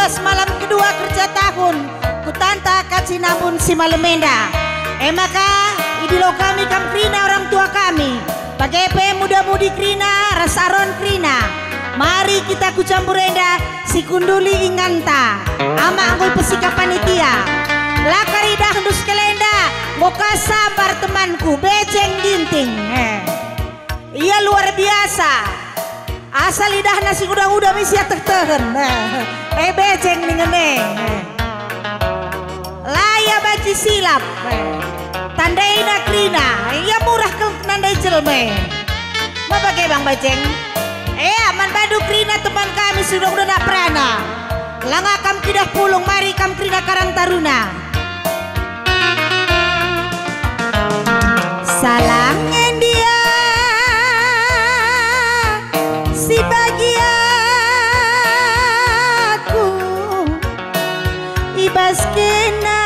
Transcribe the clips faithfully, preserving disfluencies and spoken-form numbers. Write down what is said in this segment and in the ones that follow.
Semalam kedua kerja tahun, kutanta kacinamun si malem enda. E maka, idilo kami kam kerina orang tua kami, bage pe muda-mudi kerina ras Aron kerina. Mari kita ku campur enda, si kunduli inganta. Ama enggo ipesika panitia. La kari idahndu sekelenda, enggo ka sambar temanku, Bejeng Ginting. Eh. Ia luar biasa. Asal idahna si nguda-nguda me si ateh-tehen. Eh, Bejeng ningen e. La ia banci silap. Tandaina kerina. Ia murah kal nandai jelma. Ma bage bang Bejeng? Eh, man bandu kerina teman kami si nguda-nguda nak perana. Langa kam kidah pulung, mari kam kerina Karang Taruna. Salah ngendia si bagi aku, i bas kena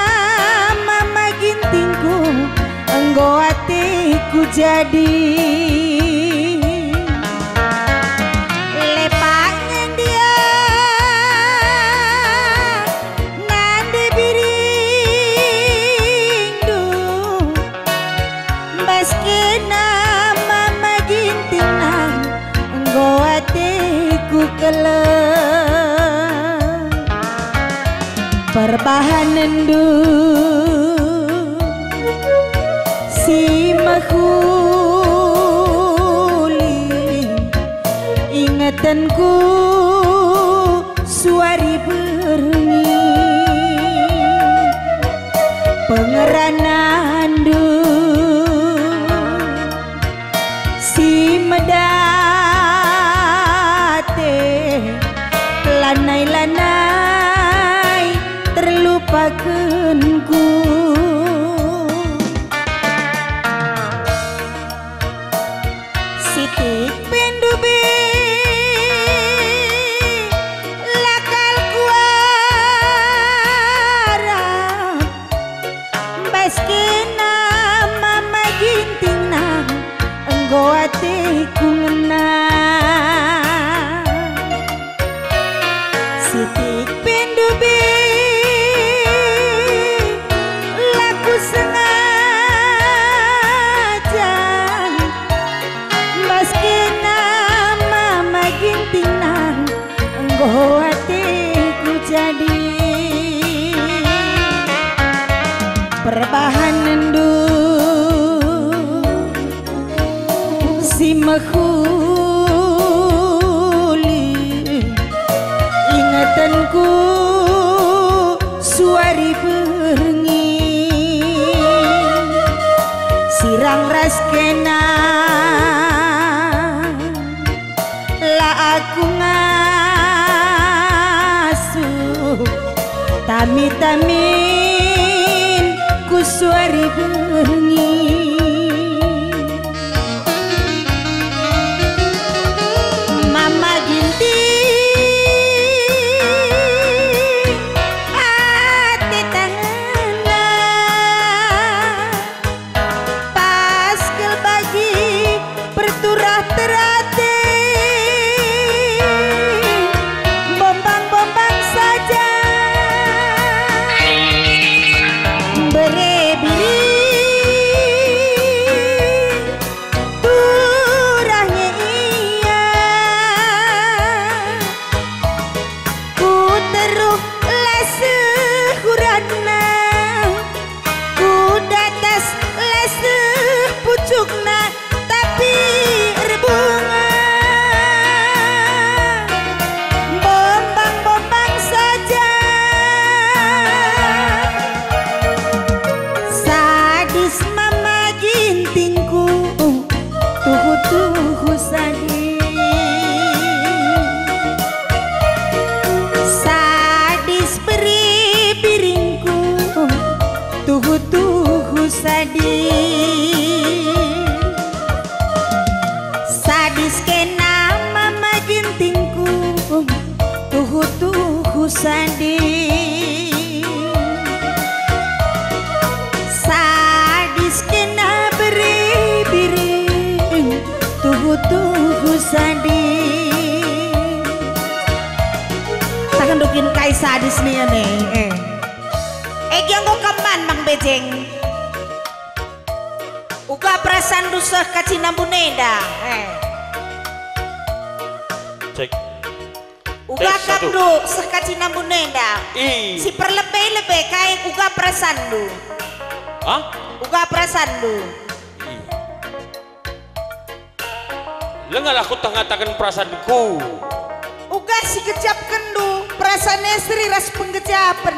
mama Gintingku, enggo ateku jadi. Lepak ngendia nande biringndu, bas kena mama Ginting nang, enggo ateku keleng. Perbahanenndu si mehuli, ingetenku suari berngi. Pengeranandu si medate, lanai-lanai terlupakenku. Sitik pe ndube la kal kuarap, bas kena mama Ginting nang, enggo ateku ngena. Sitik pe ndube la kusengaja, bas kena mama Ginting nang, enggo ateku jadi. Perbahanenndu si mehuli, ingetenku suari berngi, sirang ras kena la aku ngasup, tami-tamin ku suari berngi. Mama Ginting, ate tangenna, pas kal bagi perturah terate, bombang-bombang saja, mbere biring turah nge ia. Ku teruh la seh uratna, ku datas la seh pucukna, tapi erbunga bombang-bombang saja. Sadis mama Gintingku, tuhu-tuhu sadis. Sadis biri-biringku, tuhu-tuhu sadis. Sadis kena mama Gintingku, tuhu-tuhu sadis. Sadis kena biri-biring, tuhu-tuhu sadis. Tahan dulu. Kai sadis nia ne, eh. Eh, gia enggo kam man, Mang Bejeng. Uga perasanndu seh ka cinambun enda, eh. Cek. Uga Tes satu. Kapndu seh ka cinambun enda. I. Si perlebe-lebe kai uga perasanndu. Hah? Uga perasanndu. I. Lengalah kutah ngataken perasanku. Uga si gejapkenndu perasaan istri ras penggejapen.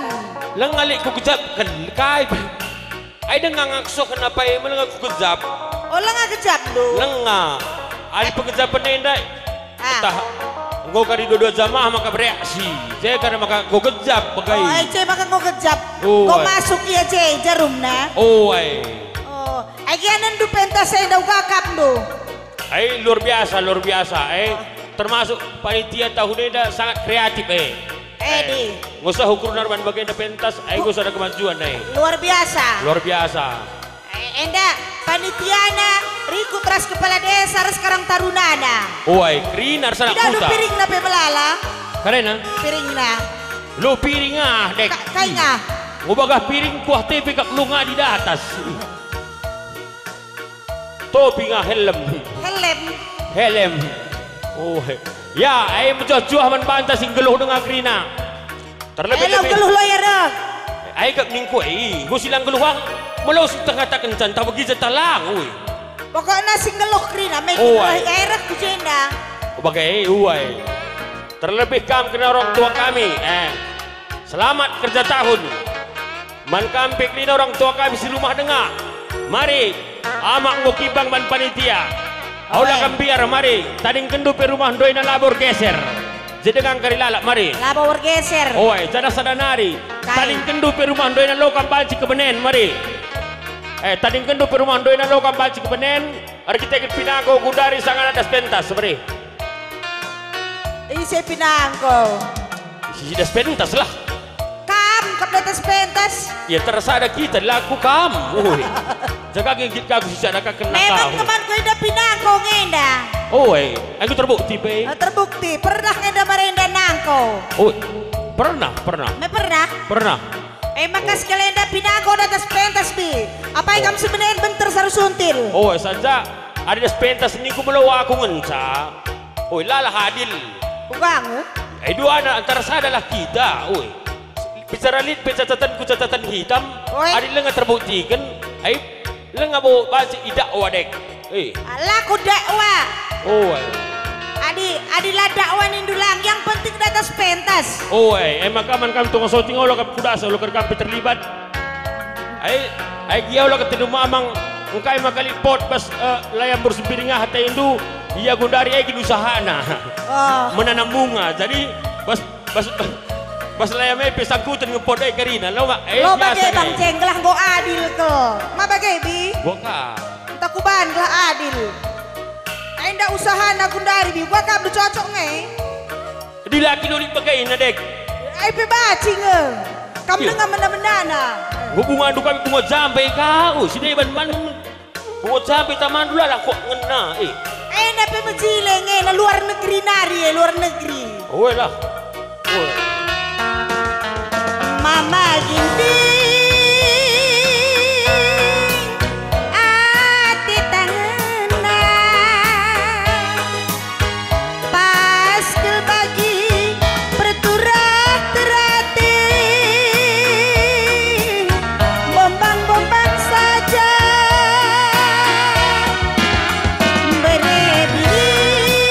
Lenga lit kugejapken, kai pe. Ai denga ngaksoken apa e, lenga kugejap. Oh, lenga gejapndu? Lenga. Ai penggejapen enda. Ah. Tah, enggo kari dua-dua jamaah maka bereaksi. Je kada maka enggo gejap bage. Oh, ai je maka enggo gejap. Oh, enggo ai. Masuk ia je jarumna. Oh, ai. Oh, ai gia nendu pentas enda uga kapndu. Ai luar biasa, luar biasa, eh. Termasuk panitia tahun enda sangat kreatif, eh. Eh, di. Enggo seh ukurna man bagenda pentas, ai enggo sada kemajuan, eh. Luar biasa. Luar biasa. Eh, enda panitiana rikut ras kepala desa ras Karang Tarunana. Oh, ai, kerina ras anak kuta. Piringna pe melala. Karena? Piringna. Lo piring ah, dek. Ka-, kai ngah? Enggo bagah piring kuah tepe kap lo ngadi datas. Topi ngah helm. Helm. Helm. Oh, he. Ya, ai mejuah-juah man banta si nggeluh denga kerina. Terlebih-lebih. Eh, lo nggeluh lo ya, reh. Ai kap ningku, eh, enggo si la nggeluh ah. Melo si tengah taken can, tah bagi je talang, ui. Pokokna si nggeluh kerina, me Oh, ai. Nggeluh, eh, reh ku jenda. Oh, bage, uai. Terlebih kam kerina orang tua kami, eh. Selamat kerja tahun. Man kam pe kerina orang tua kami si rumah denga. Mari, amak enggo kibang man panitia. Aula Oe. Kam biar, mari. Tadingkenndu pe rumah ndoina labo ergeser. Je denga kari lalap, mari. Labo ergeser. Oe, janah sada nari. Kai? Tadingkenndu pe rumah ndoina lo kam banci kebenen, mari. Eh, tadingkenndu pe rumah ndoina lo kam banci kebenen. Erkiteken pinangko gundari sanga atas pentas, mari. Ise pinangko? Isi das pentas lah. Kam, kam datas pentas? Ya, tersada kita, laku kam. Ui. Jaga nginggit kaku si sada ka kena Memang kau. Temanku enda pinangko ngenda. Oi, aku terbukti pe. Oh, terbukti. Pernah ngenda marenda nangko. Oi, pernah, pernah. Me pernah? Pernah. Eh, maka Oh. Sekali enda pinangko datas pentas, bi. Apai Oh. Kam sebenarnya benter saru suntil? Oh, saja. Adi das pentas ningku melo aku ngenca. Oi, lalah adil. Uga nge? Eh, dua anak antara sadalah kita, oi. Bicara lit pe catatanku catatan hitam, Oi. Adi lenga terbuktiken, ai lenga bo banci idakwa dek. Eh. Laku dakwa. Oi. Adi, adi la dakwa nindu lang, yang penting datas pentas. Oi, emang kaman kam tukang syuting, olo kap kudasa, olo kerkam pe terlibat. Ai, ai gia ula ketendu mamang, engkai maka lit pot bas, eh, layar mbur sempiring ah atendu, ia gundari ai kin usahana. Oh. Menanam bunga. Jadi, bas, bas, bas layar me pe sangkuten nge pot ai kerina. Lo, eh, Lo biasa bage, Bang kai. Ceng, gelah enggo adil ke. Ma bage, Bi? Gua ka. Entah kuban gelah adil. Enda usahana gundari, Bi. Gua kam cocok nge. Dilaki doni bagena, dek. Ai pe banci nge. Kam Iya. Denga mena-menana. Enggo bungandu kami bunga jambe ka. Oh, si deban man. Bunga jambe tamandu lah, lah kok ngena, eh. Enda pe mejile ngena luar negeri nari, eh, luar negeri. Oe lah. Oe. Mama Ginting. Ate tangenna, pas kal bagi perturah terate, bombang-bombang saja, bere biring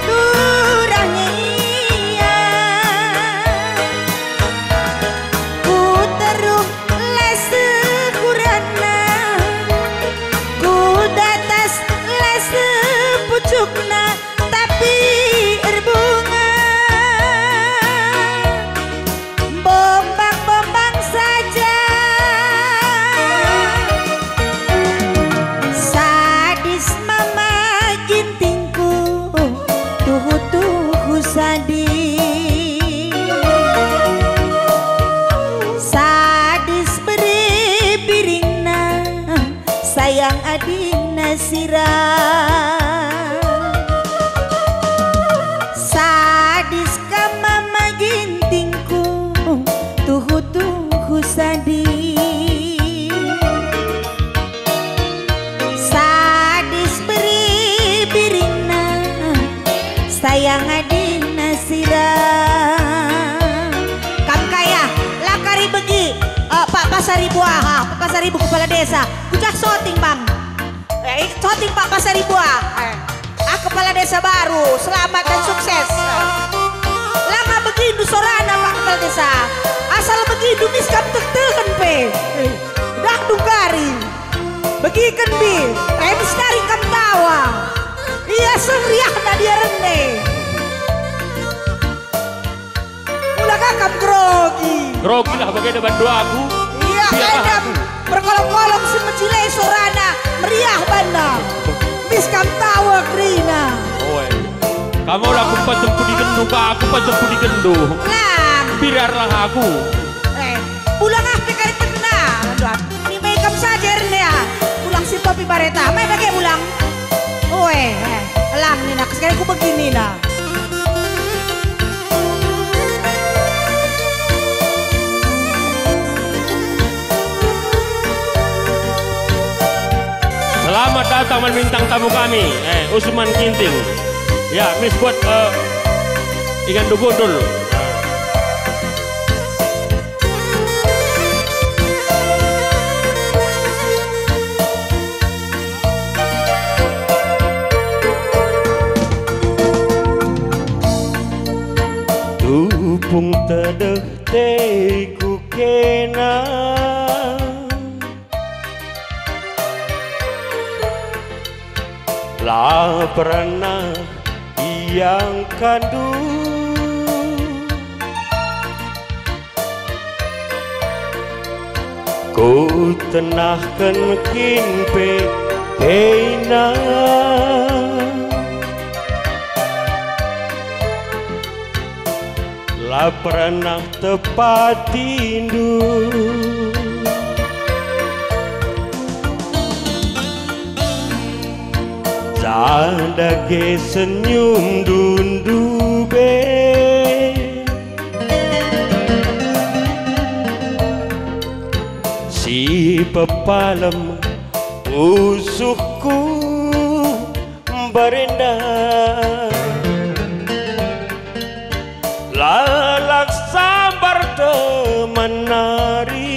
turang ia. Ku teruh la sekuranna, ku datas la sepucukna, tapi erbunga bombang-bombang saja. Sadis mama Gintingku, tuhu-tuhu sadis. Sadis bere biringna, sayang adingna sira. Sa- Kepala desa, kucah soting, Bang. Eh, soting, Pak, Pasar Ibu, ah. Eh, ah, kepala desa baru, selamat dan sukses. Langa begindu sorana, Pak Kepala Desa. Asal begindu mis kam tehtehen pe. Eh, dah dungkari. Begiken bi, remis nari kam tawa. Ia seh riahna dia rene. Ula ka kam grogi. Grogilah bagenda bandu aku. Ia biarlah enda aku. Berkolong-kolong si mecile sorana meriah banna. Mis kam tawa kerina. Oe. Kamu lah aku pajempu di gendu, ka aku pajempu di gendu. Lang. Biarlah aku. Eh, pulang ah pe kari tengna. Aduh, ni mai kam saja erne ah. Pulang si topi bareta. Mai bage pulang. Oe, eh, lang nina, sekali ku begini nah. Selamat datang man bintang tamu kami, eh, Usman Ginting. Ya, mis buat, eh, ikan dugundul. Tupung tedeh teku kena, la pernah iangkandu. Kutenahken kin pe kena, la pernah tepatindu. Sada ge senyumndu ndube, si pepalem pusuhku mbarenda. Lalap sambar teman narihndu,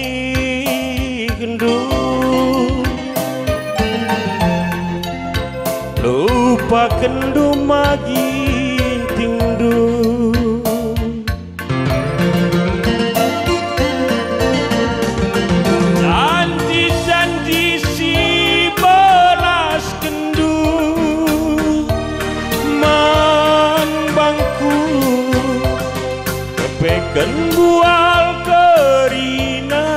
lupakenndu ma gintingndu. Janji-janji si belas kenndu man bangku, kepeken bual kerina.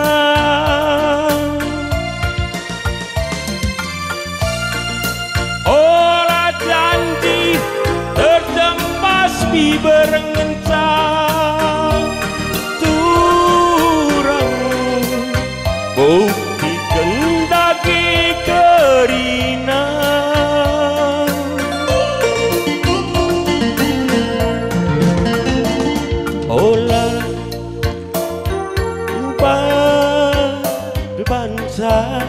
Ola janji terjempas biber ngenca turang. Buktiken dage kerina. Ola ubat banca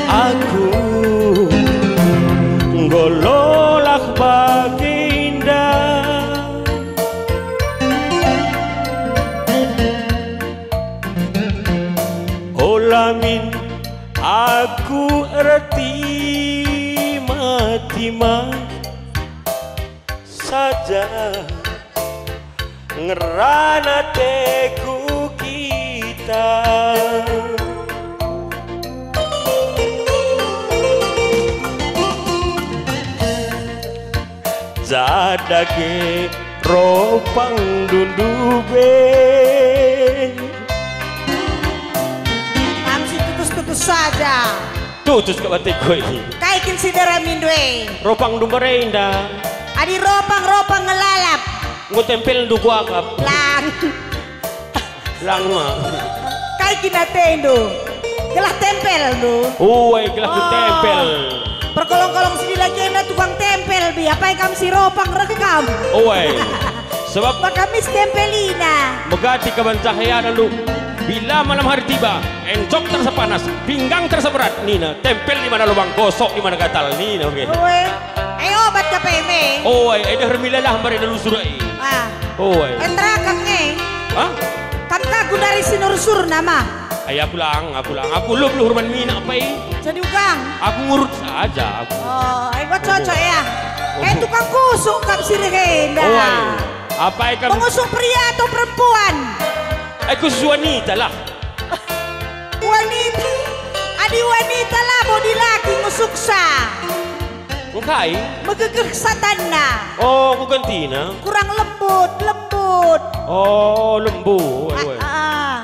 aku enggo lolah bagenda. Ola min aku ertima-tima saja ngerana teku kita. Sada ge ropang ndube. Kam si tutus-tutus saja. Tutus kap ateku e. Kai kin si dera mindu e? Ropang ndube enda. Adi ropang, ropang ngelalap. Enggo tempelndu kuakap. Lang. Lang ma. Kai kin atendu? Gelah tempelndu. Uai, gelah ku tempel. Perkolong-kolong si dilaki enda tukang tempel bi. Apai kam si ropang reh kam? Uai. Sebab maka mis tempelina. Megati kaban cahayandu. Bila malam hari tiba, encok terasa panas, pinggang terasa berat, nina, tempel di mana lubang, gosok di mana gatal, nina, oke. Uai. Ai obat ka pe me? Uai, ai deher milalah mari lusur ai. Ah. Uai. Entra kam nge? Hah? Kam ka gundari si nursurna ma? Ai, aku lang, aku lang. Aku lop luhur man minak apa i? Jadi ugang. Aku ngurut saja. Aku. Oh, enggo cocok ya. Eh, tukang kusuk kap sirih enda. Oh, ai. Apa i kam? Pengusuk pria atau perempuan? Eh, khusus wanita lah. Wanita. Adi wanita lah, bodi laki ngusuksa. Engkai? Megegeh satanna. Oh, kugantina. Kurang lembut, lembut. Oh, lembut. Ah, ah.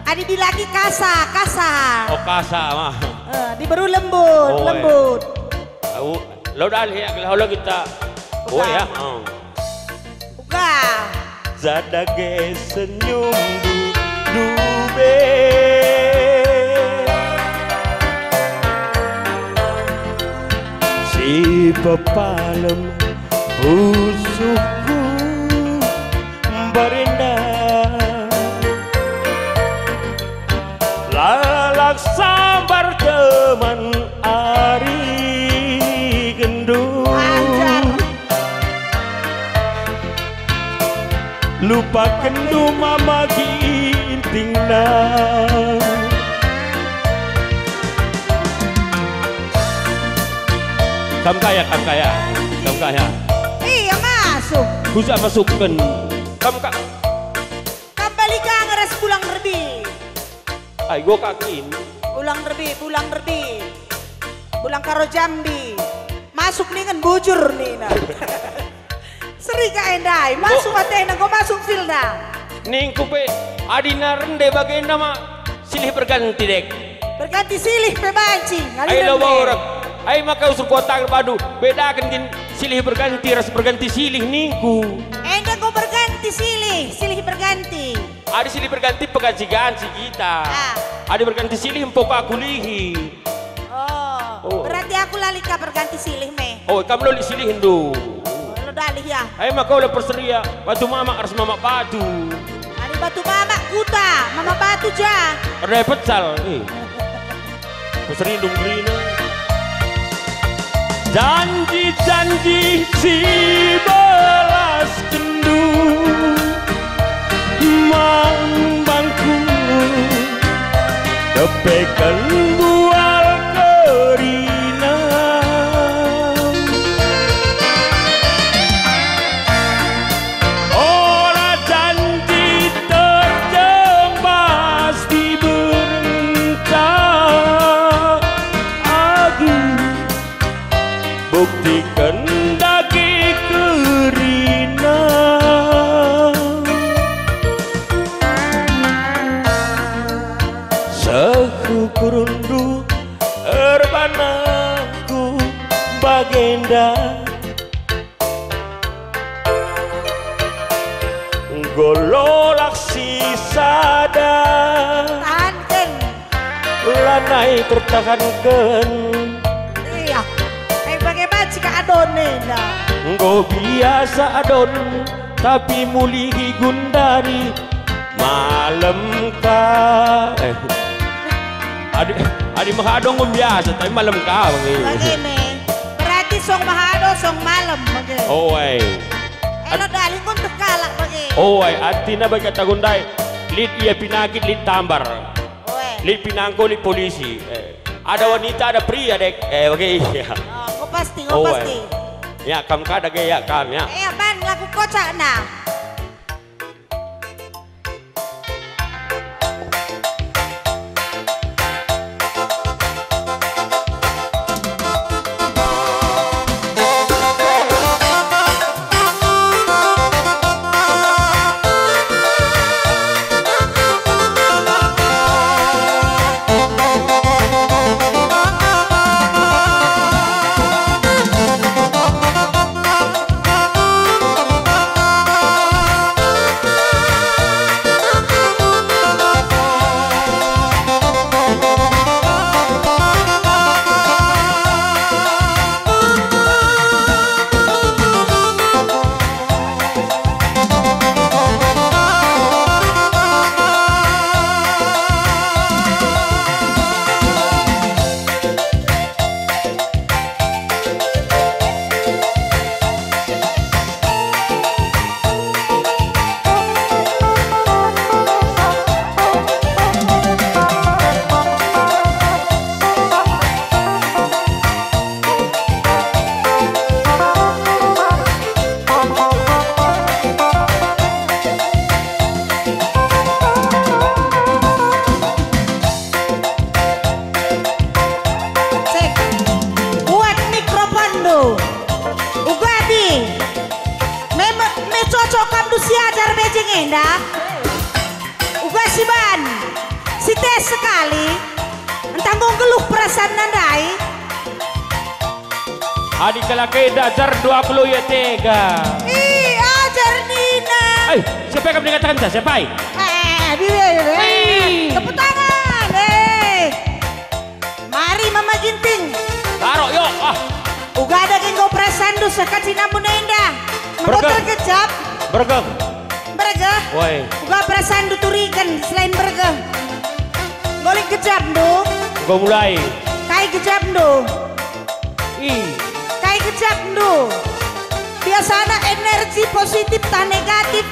Adi dilaki kasa, kasa. Oh, kasa mah. Eh, diberu lembut, oh, eh, lembut. Au, lo dalih ya, lo kita. Uga. Oh, ya. Oh. Uga. Sada ge senyumndu dube. Si pepalem pusuhku mbarenda. Lalak sambar teman ari gendu. Anjar. Lupakenndu mama gintingna. Kam kaya, kam kaya, kam kaya. Iya, masuk. Kuja masukken. Kam ka- Kam bali ka ngeras pulang erbi. Ai, go kakin. Pulang erbi, pulang erbi. Pulang karo Jambi. Masuk ningen bujur nina. Seri ka endai, masuk atena enggo masuk filna. Ningku pe, adina rende bagenda ma silih berganti, Dek. Berganti silih pe banci, ngalih rende. Ai, lo baurek. Ai maka usur kota padu, bedaken gin silih berganti ras berganti silih ningku. Enda enggo berganti silih, silih berganti. Adi silih berganti peganti-ganti kita. Ah. Adi berganti silih empok aku lihi. Oh, oh, berarti aku lali ka berganti silih me. Oh, kam loli silih ndu. Oh, lo dalih ya. Ai maka ola perseria batu mamak ras mamak batu. Adi batu mamak kuta, mamak batu ja. Erdai pecal. Eh. Ku serindung kerina. Janji-janji si belaskenndu man bangku, kepeken bual kerina. Ola janji terjembas diberenca agi, buktiken dage kerina. Seh ukurenndu erbanangku bagenda. Enggo lolak si sada. Tahanken. Lanai tertahanken. Iya. Eh, bage banci ka adon enda. Enggo biasa adon, tapi mulihi gundari malem ka. Eh. Adi, adi mahado enggo biasa, tapi malem ka bage. Bage me. Berarti song mahado, song malem bage. Oh, ai. Elo dalih enggo kalak bage. Oh, ai, artina bage kata gundai, lit ia pinakit, lit tambar. Oe. Lit pinangko, lit polisi. Eh, ada wanita, ada pria, Dek. Eh, bage ia. Oh, enggo pasti, enggo pasti. Ya, kam ka dage, ya, kam, ya. Eh, ban lagu kocakna. Enda, uga si ban, si tes sekali, entah enggo nggeluh perasanna ndai. Adi kalak enda ajar dua puluh ya tega. Ih, ajar nina. Eh, siapa yang mengatakan saya, siapa? Eh, bibe, bibe. Hei. Tepuk tangan, eh. Mari, Mama Ginting. Taro, yo, ah. Uga dage enggo perasanndu sekat si namun enda. Enggo Bergeh. Tergejap. Bergeh. Bergeh. Woi. Uga perasanndu turiken selain bergeh. Enggo lit gejapndu. Enggo mulai. Kai gejapndu? Ih. Kai gejapndu? Biasana energi positif tah negatif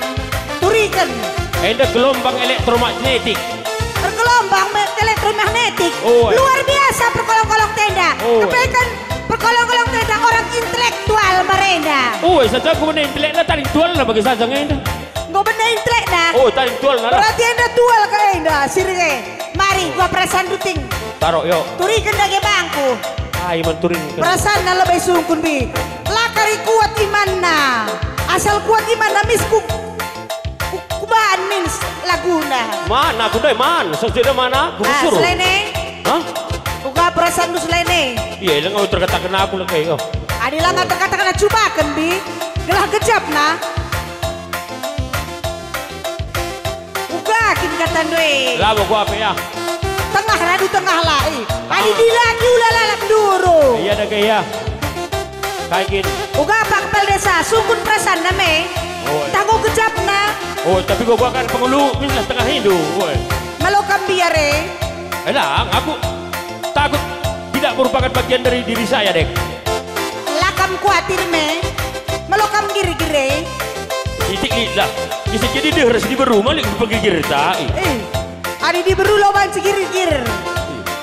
turiken. Enda gelombang elektromagnetik. Bergelombang me-, elektromagnetik. Oh, eh. Luar biasa perkolong-kolong tenda. Oh, eh. Kepeken perkolong-kolong tenda orang intelektual merenda. Oh, eh, saja aku mana intelekna tadi tual lah bagi saja ngenda. Enggo bene intelekna. Oh, tadi tual lah. Berarti enda tual ke enda, sirige. Mari, gua perasanndu ting. Taro, yo. Turiken dage bangku. Ai, man turiken. Perasanna lebe sungkun, bi. La kari kuat imanna. Asal kuat imanna, mis ku, ku, kuban min s-, laguna. Mana aku dai man, sesida mana? Ku Ah, suruh. Selain e? Hah? Uga perasanndu selain e? Iya, ilang aku terkataken aku lagi, oh. Adi langa terkataken cubaken, bi. Gelah gejapna. Uga kin katandu e. Labo ku ape ya? Tengah radu tengah la, eh. Adi Ah. dilaki ula lalap nduru. Iya dage ya. Kai kin? Uga apa kepala desa, sungkun perasanna me. Oh, iya. Tanggo gejapna. Oh, tapi gua, gua kan pengulu, minta setengah hindu. Woi. Malo kam biar e. Elang, aku takut tidak merupakan bagian dari diri saya, Dek. La kam kuatir me, melo kam gir-gir e. Itik lit lah. Ise jadi deher si diberu malik pegigir ta. Eh, adi diberu lo banci gir-gir.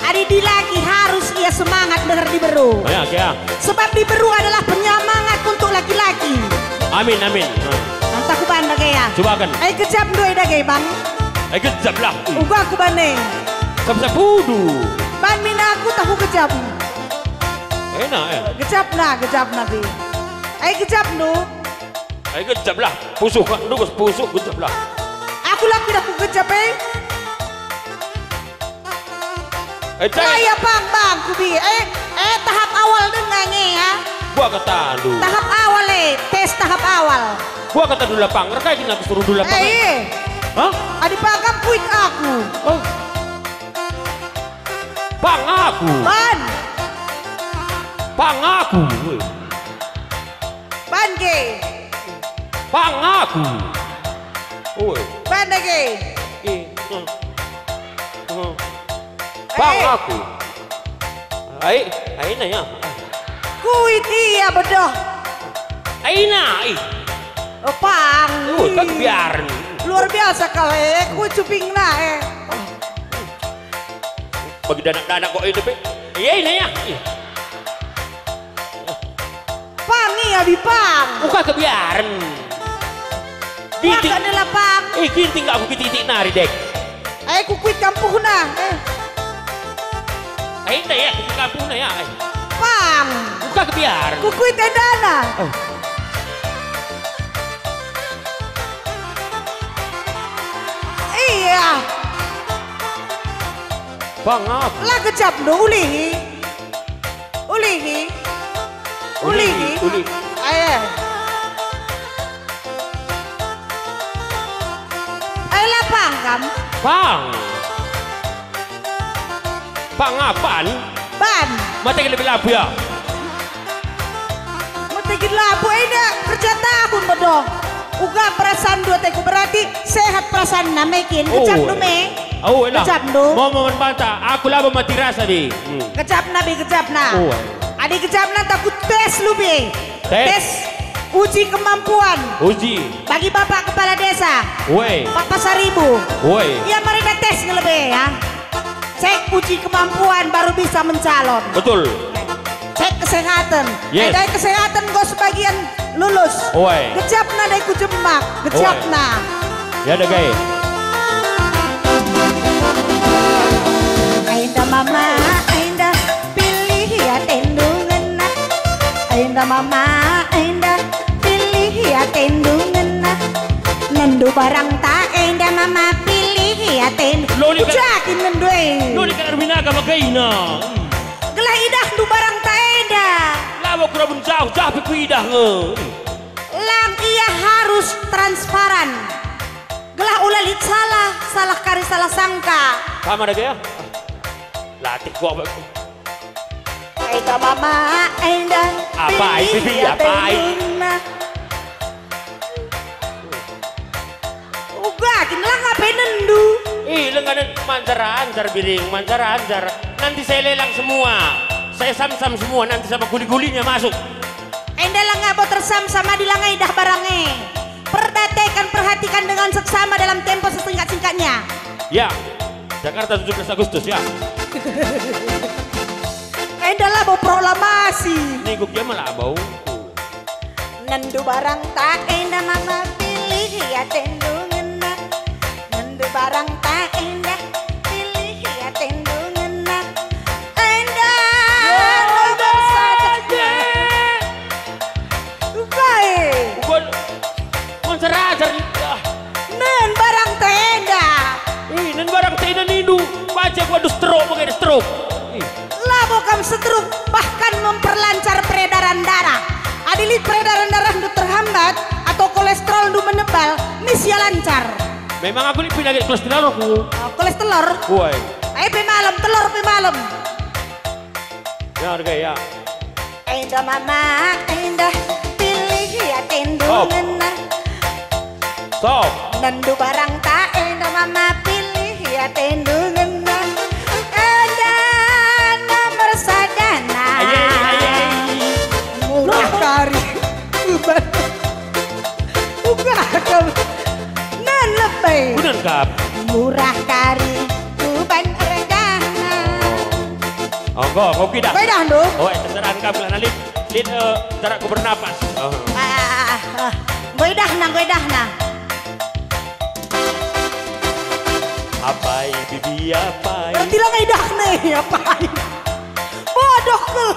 Adi dilaki harus ia semangat deher diberu. Ya, ya. Sebab diberu adalah penyemangat untuk laki-laki. Amin, amin. Nah. Antah ku ban dage ya. Coba kan. Ai gejap ndai dage, Bang. Ai gejap lah. Uga ku bane. Sap-sap udu. Ban min aku tahu gejap. Enak, eh. Gejapna, gejapna, Bi. Ai gejapndu. Ai gejaplah. Pusuh kak, ndu bas pusuh, gejaplah. Aku laki dah ku gejap, eh. Eh, cai. Lah, ya, Bang, Bang, ku bi. Eh, eh, tahap awal denga nge, ya. Gua kata lu. Tahap awal, eh. Tes tahap awal. Gua kata dulu lapang, rekai gina aku suruh dulu lapang. Eh, iya. Hah? Adi pagam kuit aku. Oh. Pang aku. Ban. Pang aku. Ban ge. Pang aku. Oi. Ban ge. Eh, eh. Eh. Pang aku. Ai, ai na ya. Kuit ia bedoh. Ai na, ih. Oh, pang. Uh, kan biar. Luar biasa kau, eh. Kuit cupingna, eh. Bagi danak-danak kok ini, Pe. Iya, ini ya. Iya. Pang, iya, bi pang. Uka kebiaren. Ginting. Uka adalah pang. Eh, ginting gak aku kitik-kitik nari, Dek. Eh, kukuit kampuhna. Eh. Eh, indah ya, kukuit kampuhna ya. Eh. Pang. Uka kebiaren. Kukuit endana. Eh. Iya. Pang aku. La gejapndu ulihi. Ulihi. Ulihi, ulihi. Ayo. Ayo la pang kam. Pang. Pang apan? Ban. Mate kena belapu ya. Metegin labu enda kerja tahun medo. Uga perasanndu ateku, berarti sehat perasanna mekin. Oh. Gejapndu me. Oh, elah. Gejapndu. Momen banta, aku labo mati rasa, Bi. Hmm. Gejapna, Bi, gejapna. Oh. Adi gejapna, takut tes lu, Bi. Tes. Tes uji kemampuan. Uji. Bagi Bapak Kepala Desa. Woi. Pak Pasaribu. Woi. Ia mari tes ngelebe ya. Cek uji kemampuan baru bisa mencalon. Betul. Cek kesehatan. Yes. Dai kesehatan enggo sebagian lulus. Oe. Gejapna dai ku jemak, gejapna. Oe. Ya dage. Enda mama, enda pilih atendu ngena. Enda mama, enda pilih atendu ngena. Nendu barangta enda mama pilih atendu. Loli kan- Ujakin nendu e. Loli kan Erminaga bagaina. Gelah idahndu barangta enda. Labo kurabun jauh, jah pe kuidah nge. Lang ia harus transparan. Gelah ula lit salah, salah kari salah sangka. Sama dage ya? Latih gua apa? Enda mama, enda. Apai, pilih Bibi, apai? Atenduna. Uga, kin lang apai nendu? Ih, lenganen manjar-anjar, Biring, manjar-anjar. Nanti saya lelang semua. Saya samsam semua, nanti sama kuli-kulinya masuk. Enda lang abo tersamsam adi lang idah barang e. Perdateken, perhatikan dengan seksama dalam tempo sesingkat-singkatnya. Ya, Jakarta tujuh belas Agustus, ya. Enda labo proklamasi. Minggu kiamat labo. Nendu barangta enda mama pilih atendu ngena. Nendu barangta enda pilih atendu ngena. Enda nomor sada. Baik. Uga, manjar-anjar. Nen barangta enda. Ih, nen barangta enda nindu. Baca gua dus stroke, bage stroke. Ih. Labo kam stroke, bahkan memperlancar peredaran darah. Adi lit peredaran darahndu terhambat atau kolesterolndu menebal, mis ia lancar. Memang aku lit penyakit kolesterol aku. Oh, kolesterol? Woi. Ai pe malem, telor pe malem. Ya, harga ya. Enda mama, enda pilih atendu. Stop. Ngena. Stop. Nendu barangta enda mama pilih atendu ngena. Enda nomor sadana. Aye, aye. Murah kari. Uga kal. Nan lebih. Kunan kap. Murah kari kuban regana. Oh, enggo, enggo kuidah. Enggo idahndu? Oh, eh, terserah engkau lah, nah, lit, lit, eh, cara ku bernapas. Oh. Ah, ah, ah, ah. Enggo idahna, enggo idahna. Apai, Bibi, apai. Berarti lang idahna, apai. Bodoh kal.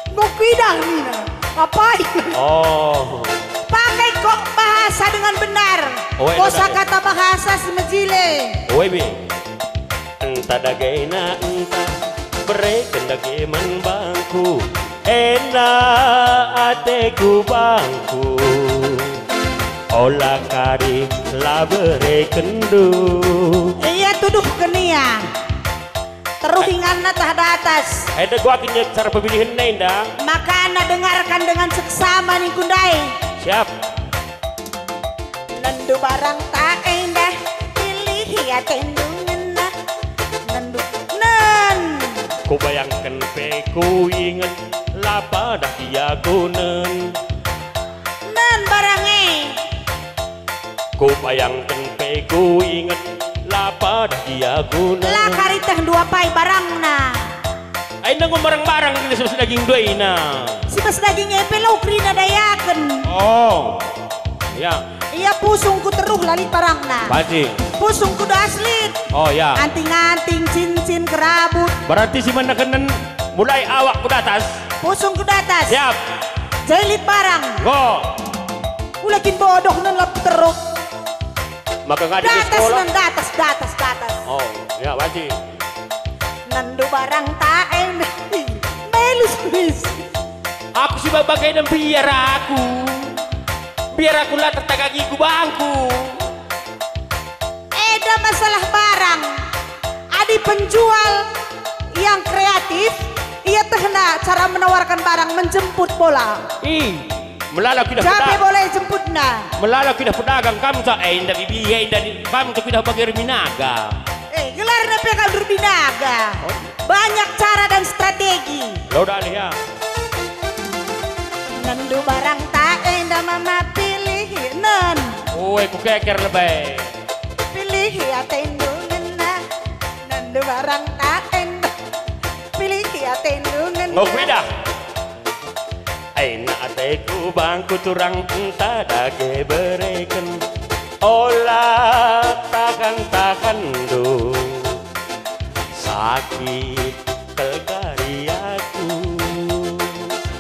Enggo kuidah nina. Apai. Oh. Pakai kok bahasa dengan benar. Oh, eh, kosakata bahasa si mejile. Oi, Bi. Enta dagena enta, bereken dage man bangku, enda ateku bangku, ola kari la berekenndu. Ia tuduhken ia. Teruh inganna tah datas. Enda gua kin cara pemilihen enda. Makana dengarkan dengan seksama ningku ndai. Siap. Nendu barangta enda, pilih atendu ngena. Nendu, nen. Kubayangken pe kuinget, la padah ia kunen. Nen barang e. Kubayangken pe kuinget, la padah ia kunen. La kari teh ndu apai barangna. Ai enggo marang-marang kerina si bas daging ndai na. Si bas daging e pe lau kerina dayaken. Oh. Ya. Ia pusungku teruh la lit barangna. Pasti. Pusungku das lit. Oh, ya. Anting-anting, cincin, kerabut. Berarti si mana kenen mulai awak ku datas. Pusungku datas. Siap. Jai lit barang. Go. Ula kin bodoh nen la teruk. Maka ngadi ke datas sekolah. Nen datas, datas, datas. Oh, ya, pasti. Nendu barangta enda. Melus, mis. Aku si baba gaya biar aku. Biar aku la tertagangi ku bangku. Eda masalah barang. Adi penjual yang kreatif, ia tehna cara menawarkan barang menjemput bola. Ih. Melala ku idah. Jape peda-, bola jemputna. Melala ku idah pedagang kam sa, eh, inda Bibi, eh, inda di-, bam sa ku idah bage Erminaga. Eh, gelarna pe kal Erminaga. Oh. Banyak cara dan strategi. Lo dalih ya. Nendu barangta enda mama pilih nen. Ue, ku keker lebe. Pilih atendu ngena. Nendu barangta enda. Pilih atendu ngena. Mau ku idah. Aina ateku bangku turang enta dage bereken. Ola tahan-tahanndu, sakit kal kari aku.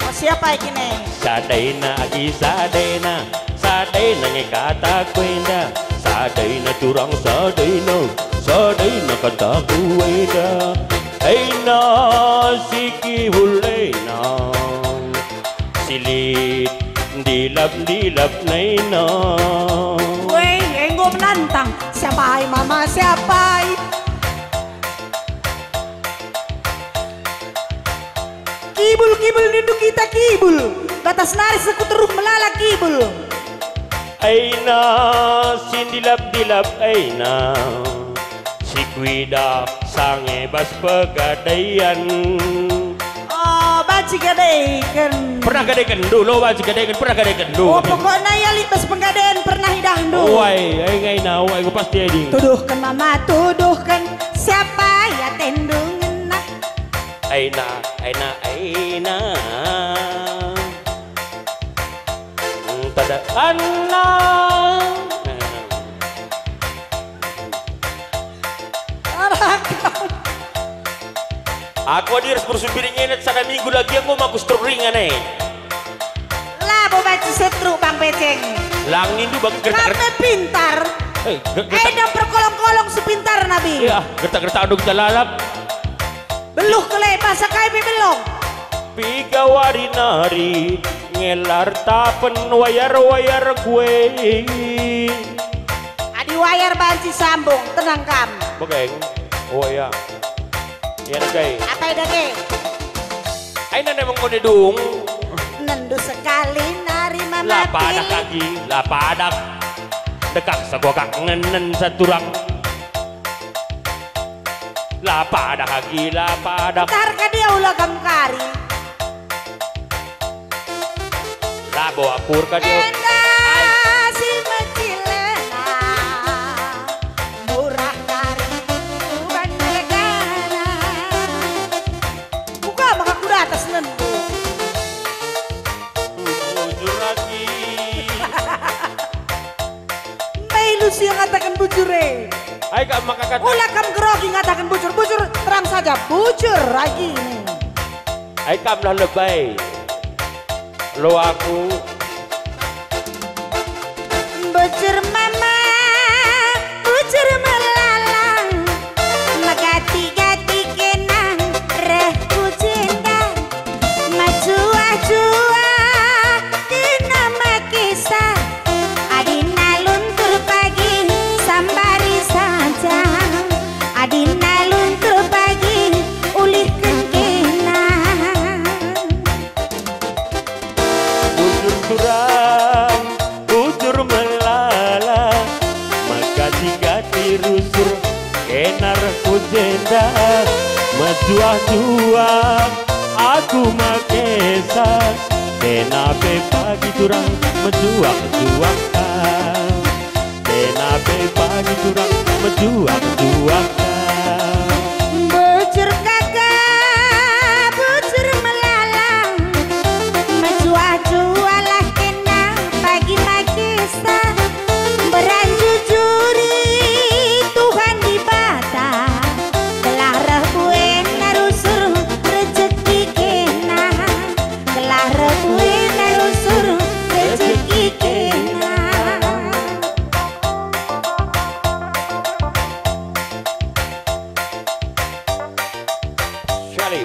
Oh, siapa iki ne? Sadaina agi sadaina, Sadaina nge kataku enda, sadaina turang, sadaina, sadaina kataku enda. Eina si kibul eina, si lit ndilap-ndilap eina. Weh, enggo menantang. Siapai mama, siapai? Kibul, kibul, nindu kita kibul. Datas nari sekuteruh melala kibul. Eina si ndilap-ndilap eina, si kuidah sange bas pegadaian. Oh, banci gadaiken. Pernah gadaiken dulu, banci gadaiken, pernah gadaiken dulu. Oh, pokokna ia lit bas penggadaian pernah idahndu. Wai, ai ngaina, wai, ku pasti adi. Tuduhken mama, tuduhken, siapa ia tendu ngena? Eina, eina, eina. Tada anna. Aku adi ras kursu piring enet sada minggu lagi enggo aku stroke ringan e. Labo banci setruk, Bang Beceng. Lang nindu bagi gertak-gertak. Kami pintar. Eh, ge-, gertak. Enda perkolong-kolong si pintar nabi. Iya, gertak-gertak adu kita lalap. Beluh kele basa kai pe belong. Piga wari nari ngelar tapen wayar-wayar kue. Adi wayar banci sambung, tenang kam. Begeng. Oh ya. Ya dage. Apai dage? Aina ne mengkone dung. Nendu sekali nari mama. La padah pilih. Kaki, la padah. Dekah sagokak ngenen saturang. La padah agi, la padah. Ntar ka dia ula kam kari. Labo akur ka dia. Enda si mecilena, murah kari bukan melegana. Buka maka kuda atas nendu. Bujur agi. Mbai lu si ngataken bujur e. Ai kam maka kata. Ula kam grogi ngataken bujur. Bujur terang saja. Bujur agi. Ai kam lah lebai. Lo aku. Bujur mama, bujur melalang, megati-gati kena reh ku jenda, mejuah-juah kena mekisa, adina luntur pagi sambari saja, adina luntur pagi ulihken kena. Bujur turang, bujur melala, megati-gati rusur, kena reh ku jenda, mejuah-juah aku makesa, kena pe pagi turang mejuah-juah ka. Kena pe pagi turang mejuah-juah ka. Bujur kaka, bujur melalang, mejuah-juahlah kena pagi makesa. Mberan jujuri Tuhan Dibata, gelah reh buena rusur rejeki kena. Gelah reh buena rusur rejeki kena. Sekali.